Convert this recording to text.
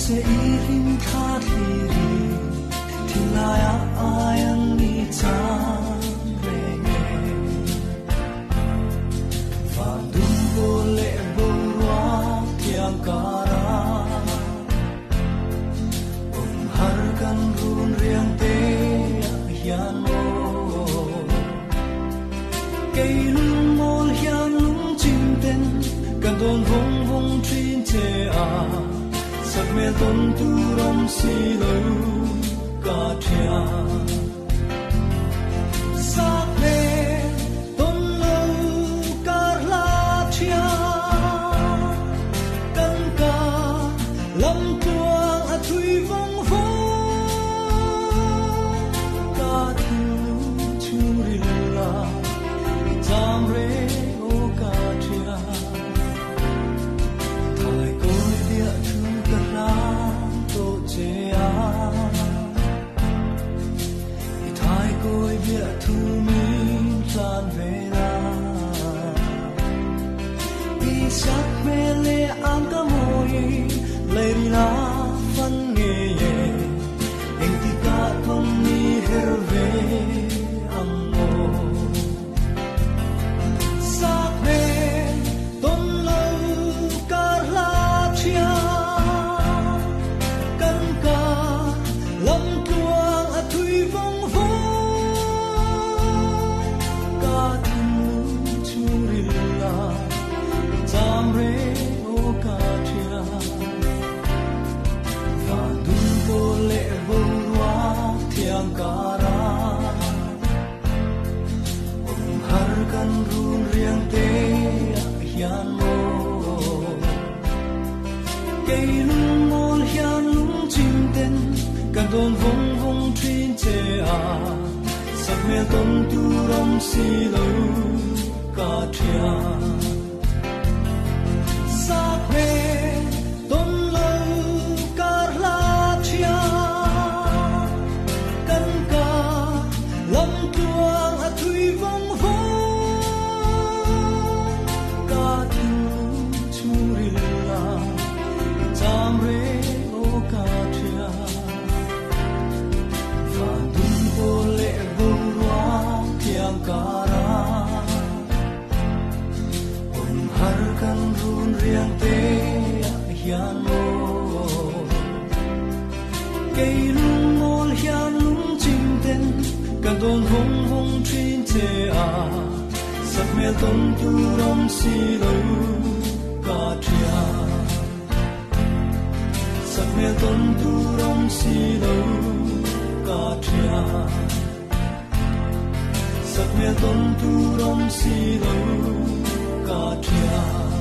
che i hlim thla thlirin thinlaiah ai an ni chang reng e. Van dum pawl leh boruak thiang karah awm har kan run riang te ah hian maw. Kei lungmawl hian lungchim ten kan dawn vawng vawng thin che a, sakhmel tawn tur awm si lo ka thian. Sakhmel tawn lo kar hla thian, kan ka lam tluang a thui vawng vawng, ka thinlung chhungril la i cham reng aw ka thian. Thai kawi biah thu ka hlan tawh che a, i thai kawi biah thu min hlan ve la. I sak hmel leh ang ka mawi lei la fan ngei e, engtikah tawn ni her ve ang maw. Sak hmel tawn lo kar hla thian, kan ka lam tluang a thui vawng vawng, ka thinlung chhungril la i cham reng aw ka thian. Van dum pawl leh boruak thiang karah awm har kan run riang te ah hian maw. Kei lungmawl hian lungchim ten kan dawn vawng vawng thin che a, sakhmel tawn tur awm si lo ka thian. Sakhmel tawn lo kar hla thian, kan ka lam tluang a thui vawng vawng, ka thinlung chhungril la i cham reng aw ka thian. Van dum pawl leh boruak thiang karah awm har kan run riang te ah hian maw. Kei lungmawl hian lungchim ten kan dawn vawng vawng thin che a, sakhmel tawn tur awm si lo ka thian. Sakhmel tawn tur awm si lo ka thian. Sakhmel tawn tur awm si lo ka thian.